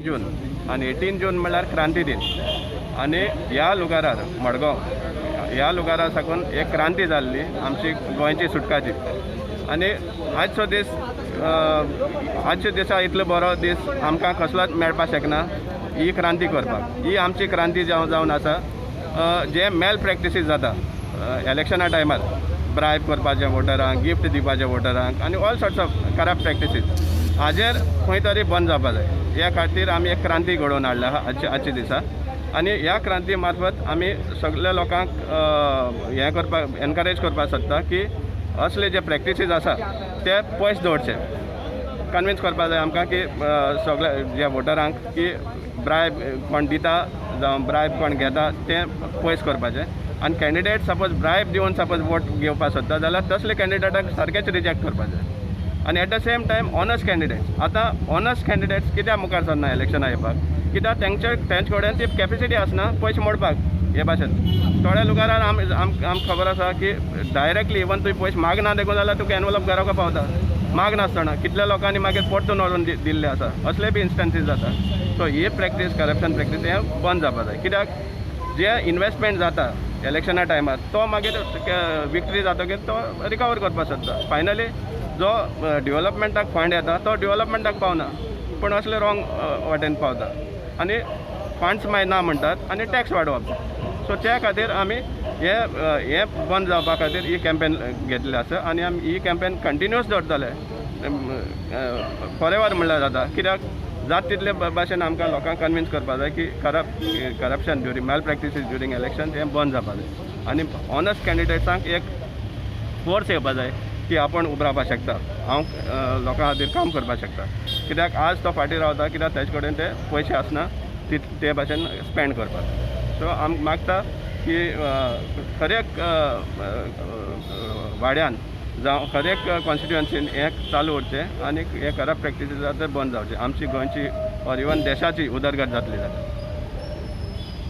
जून आनी 18 जून म्हणल्यार क्रांती दिन. आनी ह्या लुगारार मडगांव ह्या लुगारा साकून एक क्रांती जाल्ली आमची गोंयची सुटकाची. आनी आजचो दीस आजच्या दिसा इतलो बरो दीस आमकां कसलोच मेळपाक शकना ही क्रांती करपाक. ही आमची क्रांती जावन आसा. जे मेल प्रॅक्टिसीस जाता इलेक्शना टायमार, ब्रायब करपाचें वोटरांक, गिफ्ट दिवपाचें वोटरांक आनी all sorts of corrupt practices हाजेर खंय तरी बंद जावपा जाय. ह्या खातीर आमी एक क्रांती घडोवन हाडल्या आहा आजच्या दिसा. आनी ह्या क्रांती मार्फत आमी सगल्या लोकांक हें करपाक एनकरेज करपाक सोदता की असले जे प्रॅक्टिसीस आसा ते पयस दवरचे. कन्विन्स करपाक जाय आमकां की सगळे जे वोटरांक की ब्रायब कोण दिता जावं ब्रायब कोण घेता तें पयस करपाचें. आनी कॅन्डिडेट सपोज ब्रायब दिवन सपोज वोट घेवपाक सोदता जाल्यार तसले कॅन्डिडेटाक सारकेच रिजेक्ट करपाचें. आनी at the same time honest candidates, आतां ऑनस्ट कॅन्डिडेट्स कित्याक मुखार सरना इलेक्शनाक येवपाक, कित्याक तेंचे कडेन ती कॅपेसिटी आसना पयशे मोडपाक. हे भाशेन थोड्या लुगारान आमकां खबर आसा की डायरेक्टली इवन तुवें पयशे मागना देखून जाल्यार तुका एनवलप घराक पावता मागनासतना. कितल्या लोकांनी मागीर परतून व्हरून दिल्ले आसा, असले बी इन्स्टन्सीस जाता. सो ही प्रॅक्टीस, करप्शन प्रॅक्टीस हें बंद जावपा जाय. कित्याक जे इन्वेस्टमेंट जाता इलेक्शना टायमार तो मागीर विक्ट्री जातकीर तो रिकवर करपाक सोदता. फायनली जो डेवलपमेंटाक फंड येता तो डेवलपमेंटाक पावना, पूण असले रॉंग वाटेन पावता आनी फंड्स मागीर ना म्हणटात आनी टॅक्स वाडोवप. सो त्या खातीर आमी हे बंद जावपा खातीर ही कॅम्पेन घेतली आसा. आनी आमी ही कॅम्पेन कंटिन्युअस दवरतले फॉरेवर म्हणल्यार जाता. कित्याक जात तितले भाशेन आमकां लोकांक कन्विन्स करपाक जाय की corruption during malpractices during election हें बंद जावपा जाय. आनी ऑनस्ट कॅन्डिडेट्सांक एक फोर्स येवपा जाय की आपण उबो रावपाक शकता, हांव लोकां खातीर काम करपाक शकता. कित्याक आज तो फाटीं रावता कित्याक ताजे कडेन ते पयशे आसना ते भाशेन स्पेंड करपाक. सो आमकां मागता की हर एक वाड्यान जावं हर एक कॉन्स्टिट्युएन्सीन हें चालू उरचें आनी हे करप्ट प्रॅक्टिसीस आसा ते बंद जावचे. आमची गोंयची ऑर इवन देशाची उदरगत जातली जाल्यार.